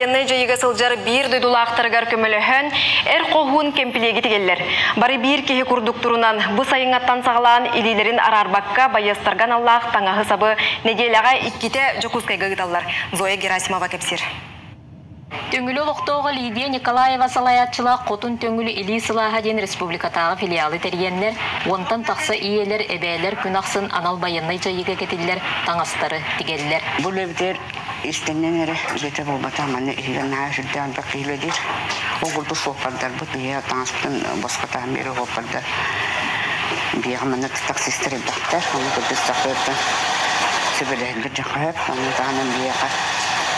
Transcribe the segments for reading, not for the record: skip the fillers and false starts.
Байыаннай дьайыыга сылдьар биир дойдулаахтарыгар көмөлөһөн, эр хоһуун кэмпилиэги тигэллэр. Бары биир киһи курдук турунан, бу сайыҥҥаттан саҕалаан илиилэрин араарбакка байыастарга аналлаах таҥаһы-сабы нэдиэлэҕэ иккитэ Дьокуускайга ыыталлар. Зоя Герасимова кэпсиир. Төҥүлү олохтооҕо Лидия Николаева салайааччылаах Хотун Төҥүлү илии сылааһа диэн республикатааҕы филиалы тэрийэннэр, уонтан тахса ийэлэр, эбээлэр күн ахсын анал байыаннай дьайыыга кэтиллэр таҥастары тигэллэр. Бу үлэбитигэр Истэнньэҥ эрэ үлэтэ буолбатах, манна иһигэр наһаа сүрдээх элбэх киһи үлэлиир. Ол курдук суоппардарбыт биһиэхэ таҥаспытын босхо таһан биэрэр суоппардар биһиэхэ манна таксистар элбэхтэр, ону курдук сахыаттан сөбүлэһэллэр дьахайар, ону таһынан биһиэхэ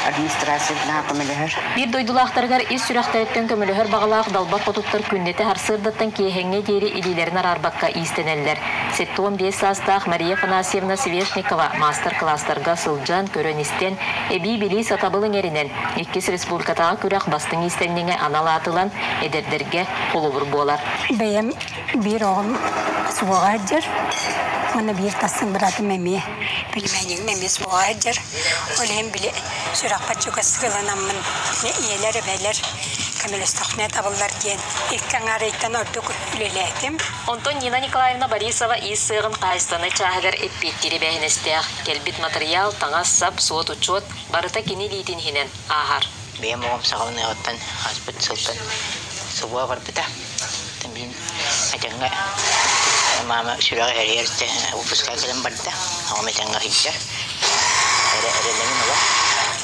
администрация наһаа көмөлөһөр. Биир дойдулаахтарыгар ис сүрэхтэриттэн көмөлөһөр баҕалаах далбар хотуттар күннэтэ сарсыардаттан киэһэҥҥэ диэри илиилэрин араарбакка иистэнэллэр. 75 саастаах Мария Афанасьевна Свешникова маастар-кылаастарга сылдьан, көрөн-истэн, эбии билии сатабыл иҥэринэн, иккис республикатааҕы күрэх бастыҥ иистэнньэҥэ анал аат ылан, эдэрдэргэ холобур буолар. Бэйэм биир оҕом суоҕа сылдьар, уонна биир тастыҥ быраатым эмиэ, племяннигым эмиэ суоҕа сылдьар. Ол иһин били сүрэхпэр чугастык ылынаммын, ийэлэр, эбээлэр көмөлөстөхпүнэ табыллар диэн икки аҥаар ыйтан ордук үлэлээтим. Онтон Нина Николаевна Борисова иис сыаҕын хаһаайыстыбаннай чааһыгар эппиэттиир эбээһинэстээх. Кэлбит матырыйаал, таҥас-сап, суот-учуот барыта кини илиитин иһинэн ааһар. Бэйэм оҕом саҕаланыаҕыттан ааспыт сылтан собуо барбыта. Билин этэҥҥэ маама сүрэҕэ эрийэр выпускка кэлэн барда. Оҕом этэҥҥэ сылдьар. Эрэ эрэнэбин олох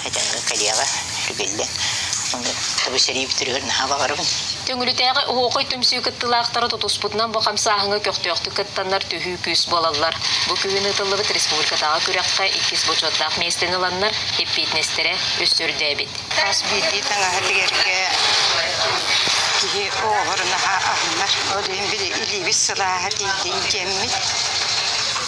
этэҥҥэ кэлиэҕэ үгүллэн. Табы сэрии бүтэригэр наһаа баҕарабын. Төҥүлүтээҕи Оһуохай түмсүү кыттыылаахтара тутуспутунан бу хамсааһыҥҥа көхтөөхтүк кыттаннар төһүү күүс буолаллар. Бу күһүн ыытыллыбыт республикатааҕы күрэххэ иккис бочуоттаах миэстэни ыланнар, эппиэтинэстэрэ өссө үрдээбит. Хас биирдии таҥаһы тигэргэ киһи оҕолору наһаа аһынар. Ол иһин били илиибит сылааһа тиийдин диэммит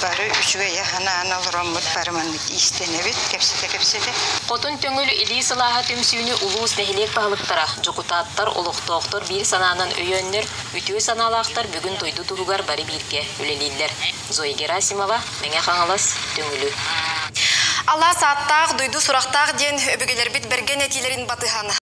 бары үчүгэйи санаан олороммут бары маннык иистэнэбит, кэпсэтэ-кэпсэтэ. Хотун Төҥүл илии сылааһа түмсүүнү улуус нэһилиэк баһылыктара, дьокутааттар, олохтоохтор биир санаанан өйөөннөр, үтүө санаалаахтар бүгүн дойду туһугар бары бииргэ үлэлииллэр. Зоя Герасимова, Мэҥэ Хаҥалас, Төҥүлү. Алаас ааттаах, дойду сурахтаах диэн өбүгэлэрбит бэргэн этиилэрин батыһан,